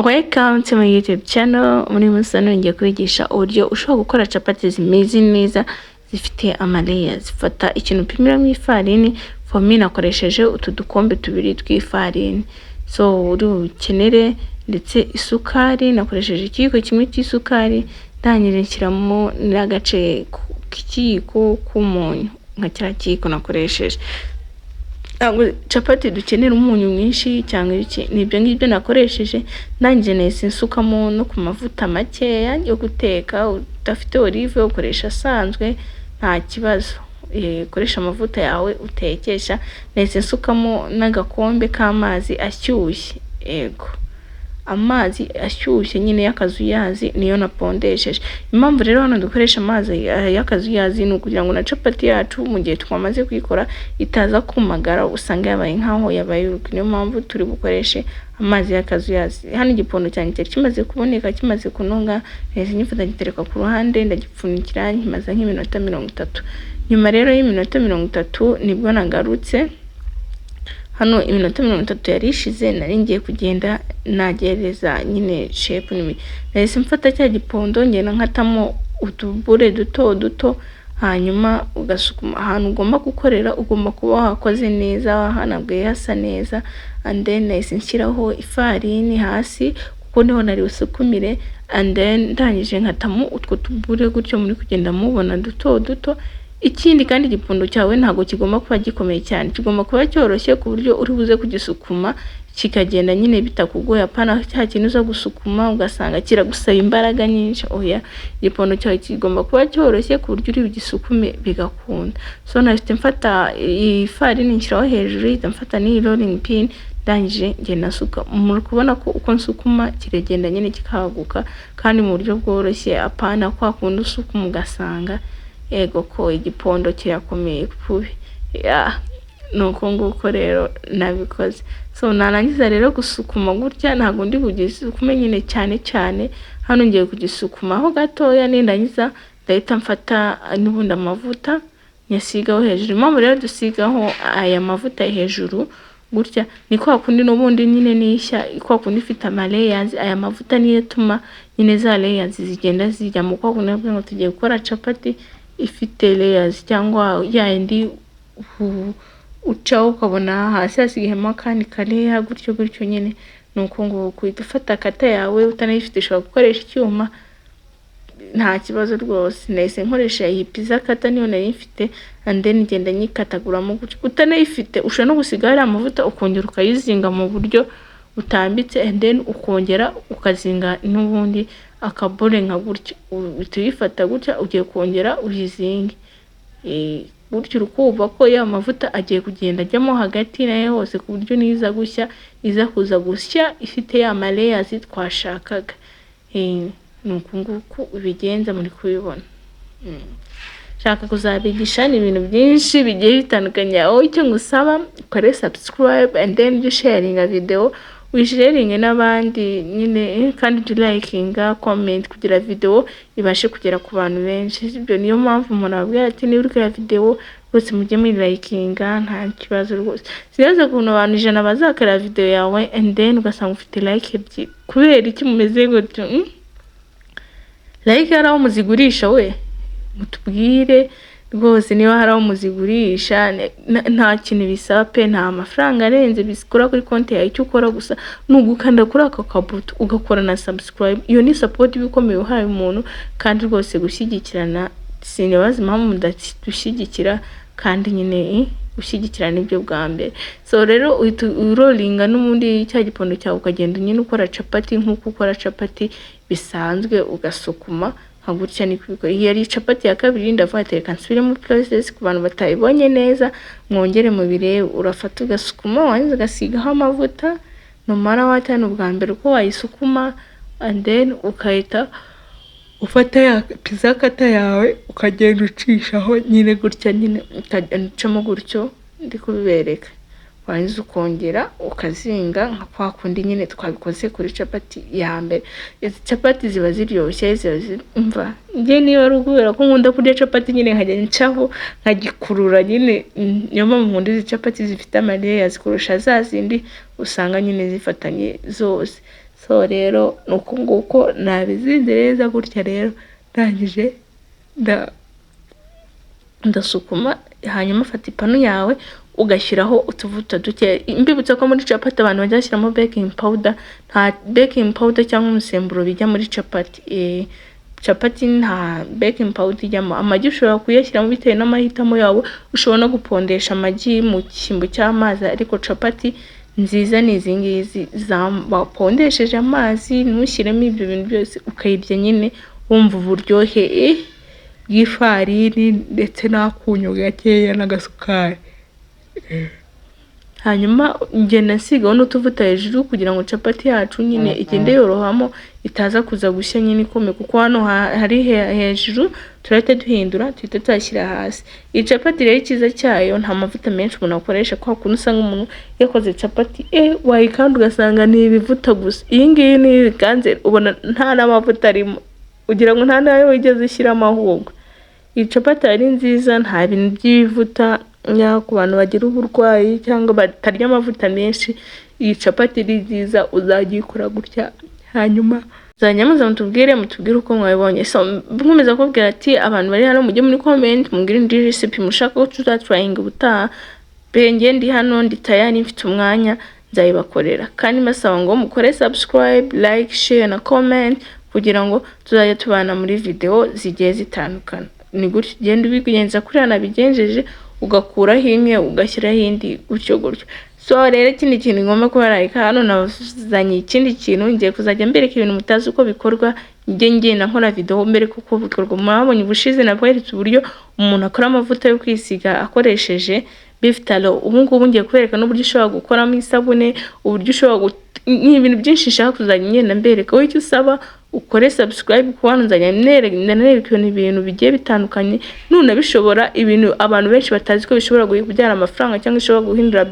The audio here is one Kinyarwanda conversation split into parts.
Welcome to my YouTube channel. Muri munsi nongeye kubigisha uburyo ushobora gukora capati zimeze neza, zifite ama layers. Fata ikintu upimiramo ifarini. For me, nakoresheje utu dukombe tubiri tw'ifarini. So uri bukenere ndetse isukari, nakoresheje ikiyiko kimwe cy'isukari, ndangije nshyiramo n'agace k'ikiyiko k'umunyu, nka kiriya kiyiko nakoresheje. Ntabwo capati dukenera umunyu mwinshi cyangwa iki, ni ibyo ngibyo nakoresheje. Ndangije nahise nsukamo no ku mavuta makeya yo guteka. Udafite olive ukoresha asanzwe, nta kibazo, ukoresha amavuta yawe utekesha. Nahise nsukamo n'agakombe k'amazi ashyushye. Yego, amazi ashyushye nyine y'akazuyazi niyo napondesheje. Impamvu rero hano dukoresha amazi y'akazuyazi ni ukugira ngo na capati yacu, mu gihe twamaze kuyikora, itaza kumagara, usanga yabaye nkaho yabaye uruku. Niyo mpamvu turi bukoreshe amazi y'akazuyazi. Hano igipondo cyanjye cyari kimaze kuboneka, kimaze kunoga. Nahise ngifata, ngitereka ku ruhande, ndagipfunikira, nkimaza nk'iminota 30. Nyuma rero y'iminota 30 nibwo nagarutse hano. Iminota 30 yari ishize, nari ngiye kugenda nagereza nyine shape. Nahise mfata cya gipondo, ngenda nkatamo utubure duto duto, hanyuma ugasukuma. Ahantu ugomba gukorera ugomba kuba wakoze neza, wahanaguye hasa neza. And then nahise nshyiraho ifarini hasi kuko niho nari busukumire. And then ndangije nkatamo utwo tubure gutyo muri kugenda mubona, duto duto. Ikindi kandi, igipondo cyawe ntabwo kigomba kuba gikomeye cyane, kigomba kuba cyoroshye ku buryo uri buze kugisukuma kikagenda nyine bitakugoye, apana cya kintu uza gusukuma ugasanga kiragusaba imbaraga nyinshi. Oya, igipondo cyawe kigomba kuba cyoroshye ku buryo uri bugisukume bigakunda. So nahise mfata ifarini nshyiraho hejuru, ihita mfata n'iyi rolling pin, ndangije ngenda nsuka. Muri kubona ko uko nsukuma kiragenda nyine kikaguka kandi mu buryo bworoshye, apana kwa kundi usukuma ugasanga, ego ko, igipondo kirakomeye kubi. Ya, ni uko nguko rero nabikoze. So narangiza rero gusukuma gutya, ntabwo ndi bugisukume nyine cyane cyane. Hano ngiye kugisukumaho gatoya, nindangiza ndahita mfata n'ubundi amavuta nyasigaho hejuru. Impamvu rero dusigaho aya mavuta hejuru gutya ni kwa kundi n'ubundi nyine nishya, kwa kundi ifite ama layers. Aya mavuta niyo atuma nyine za layers zigenda zijya mu kwa kundi navuga ngo tugiye gukora capati ifite layers, cyangwa ya yindi ucaho ukabona hasi hasigayemo akandi ka layer, gutyo gutyo nyine. Ni uko nguko uhita ufata cutter yawe. Utanayifite ushobora gukoresha icyuma, nta kibazo rwose. Nahise nkoresha iyi pizza cutter, niyo nari mfite, and then ngenda nyikataguramo gutyo. Utanayifite ushobora no gusiga hariya amavuta, ukongera ukayizinga mu buryo butambitse, and then ukongera ukazinga n'ubundi akabore nka gutya. Uhita uyifata gutya, ugiye kongera uyizinge gutyo, uri kumva ko ya mavuta agiye kugenda ajyamo hagati nayo hose, ku buryo niza gushya iza kuza gushya ifite ya ma layers twashakaga. Ni uku nguku ubigenza, muri kubibona. Nshaka kuzabigisha ni ibintu byinshi bigiye bitandukanye. Aho icyo ngusaba, ukore subscribe and then ujye usharinga video, wisharinge n'abandi nyine, kandi ujye urayikinga, comment, kugira video ibashe kugera ku bantu benshi. Ibyo niyo mpamvu umuntu ababwira ati niba uri kureba video rwose, mujye muyirayikinga, nta kibazo rwose. Sinibaza ukuntu abantu 100 bazakareba video yawe and then ugasanga ufite like ebyiri. Kubera iki mumeze gutyo? Like hari aho muzigurisha we? Mutubwire rwose niba hari aho muzigurisha. Nta kintu bisaba pe, nta mafaranga arenze bikora kuri konti yawe. Icyo ukora gusa ni ugukanda kuri aka kabuto, ugakora na subscribe. Iyo ni support iba ikomeye uhaye umuntu. Kandi rwose gushyigikirana, sinibaza impamvu mudashyigikira, kandi nyine gushyigikirana nibyo bwa mbere. So rero uhita urolinga n'ubundi cya gipondo cyawe, ukagenda nyine ukora capati nk'uko ukora capati bisanzwe, ugasukuma nka gutya. Niko ubikora. Iyi yari capati ya kabiri. Ndavuga ati reka nsubiremo process ku bantu batayibonye neza, mwongere mubirebe. Urafata ugasukuma, warangiza ugasigaho amavuta numara wata, ni ubwa mbere uko wayisukuma, and then ukahita ufata ya pizza cutter yawe, ukagenda ucishaho nyine gutya nyine, ukagenda ucamo gutyo ndi kubibereka, warangiza ukongera ukazinga nka kwa kundi nyine twabikoze kuri capati ya mbere. Izi capati ziba ziryoshye, ziba zimva. Njye niba ari ukubera ko nkunda kurya capati nyine, nkajya ncaho nkagikurura nyine, niyo mpamvu nkunda izi capati zifite ama layers kurusha za zindi usanga nyine zifatanye zose. So So rero ni uku nguko nabizinze neza gutya. Rero ndangije ndasukuma, hanyuma ufata ipanu yawe ugashyiraho utuvuta duke. Mbibutsa ko muri capati abantu bajya bashyiramo baking powder. Nta baking powder cyangwa umusemburo bijya muri capati. Capati nta baking powder ijyamo. Amagi ushobora kuyashyiramo bitewe n'amahitamo yawe, ushobora no gupondesha amagi mu cyimbo cy'amazi, ariko capati nziza ni izi ngizi bapondesheje amazi, ntushyiremo ibyo bintu byose, ukayirya nyine wumva uburyohe bw'ifarini ndetse n'akunyu gakeya n'agasukari. Hanyuma ngenda nsigaho n'utuvuta hejuru kugira ngo capati yacu nyine igende yorohamo, itaza kuza gushya nyine ikomeye, kuko hano hari hejuru turahita duhindura, tuhita tuyashyira hasi. Iyi capati rero, icyiza cyayo nta mavuta menshi umuntu akoresha, kwa kuntu usanga umuntu yakoze capati wayikanda ugasanga ni ibivuta gusa. Iyi ngiyi niyo uyikanze ubona nta n'amavuta arimo, ugira ngo nta n'ayo wigeze ushyiramo ahubwo. Iyi capati ari nziza, nta bintu by'ibivuta. Ku bantu bagira uburwayi cyangwa batarya amavuta menshi, iyi capati ni nziza, uzajya uyikora gutya, hanyuma muzajya muza mutubwire uko mwabibonye. So nkomeza kubabwira ati abantu bari hano, mujye muri comment mubwire indi recipe mushaka ko tuzatryinga ubutaha pe. Njye ndi hano, ndi tayari, mfite umwanya, nzayibakorera. Kandi mbasaba ngo mukore subscribe, like, share na comment kugira ngo tuzajye tubana muri video zigiye zitandukana. Ni gutyo ugenda ubigenza kuriya nabigenjeje, ugakuraho imwe ugashyiraho indi, gutyo gutyo. So rero ikindi kintu ngomba kubararika hano, nazanye ikindi kintu ngiye kuzajya mbereka ibintu mutazi uko bikorwa. Njye ngenda nkora video mbereka uko bikorwa. Mwabonye ubushize nakweretse uburyo umuntu akora amavuta yo kwisiga akoresheje beef tallow. Ubu ngubu ngiye kubereka n'uburyo ushobora gukoramo isabune, uburyo ushobora, ni ibintu byinshi nshaka kuzajya ngenda mbereka. Wowe icyo usaba, ukore subscribe, kuko hano nzajya nereka ibintu bigiye bitandukanye. Nunabishobora, ibintu abantu benshi batazi ko bishobora kubyara amafaranga cyangwa ishobora guhindura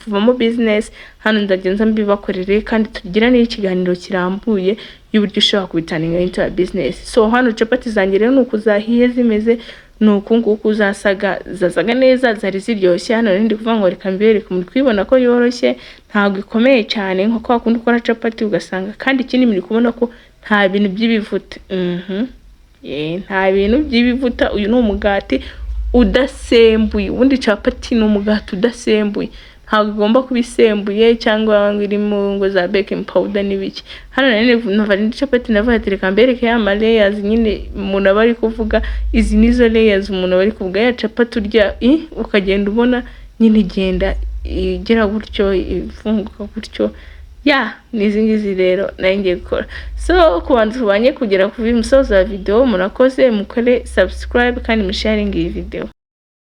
kuvamo business, hano nzajya nza mbibakorere kandi tugira n'ikiganiro kirambuye y'uburyo ushobora kubiturninga into a business. So hano capati zanjye rero ni uku zahiye zimeze, ni uku nguku zasaga, zasaga neza, zari ziryoshye. Hano rero ndi kuvuga ngo reka mbereke, muri kubibona ko yoroshye, ntabwo ikomeye cyane nko kwa kundi ukora capati ugasanga. Kandi ikindi, muri kubona ko nta bintu by'ibivuta, nta bintu by'ibivuta. Uyu ni umugati udasembuye. Ubundi capati ni umugati udasembuye, ntabwo igomba kuba isembuye cyangwa ngo irimo ngo za baking powder n'ibiki. Hano nari numva indi capati, navuga ati reka mbereke ya ma layers nyine umuntu aba ari kuvuga. Izi nizo layers umuntu aba ari kuvuga, ya capati urya ukagenda ubona nyine igenda igera gutyo, ifunguka gutyo. Ya ni izi ngizi rero nari ngiye gukora. So ku bantu tubanye kugera ku musozo wa video, murakoze, mukore subscribe kandi musharinge iyi video.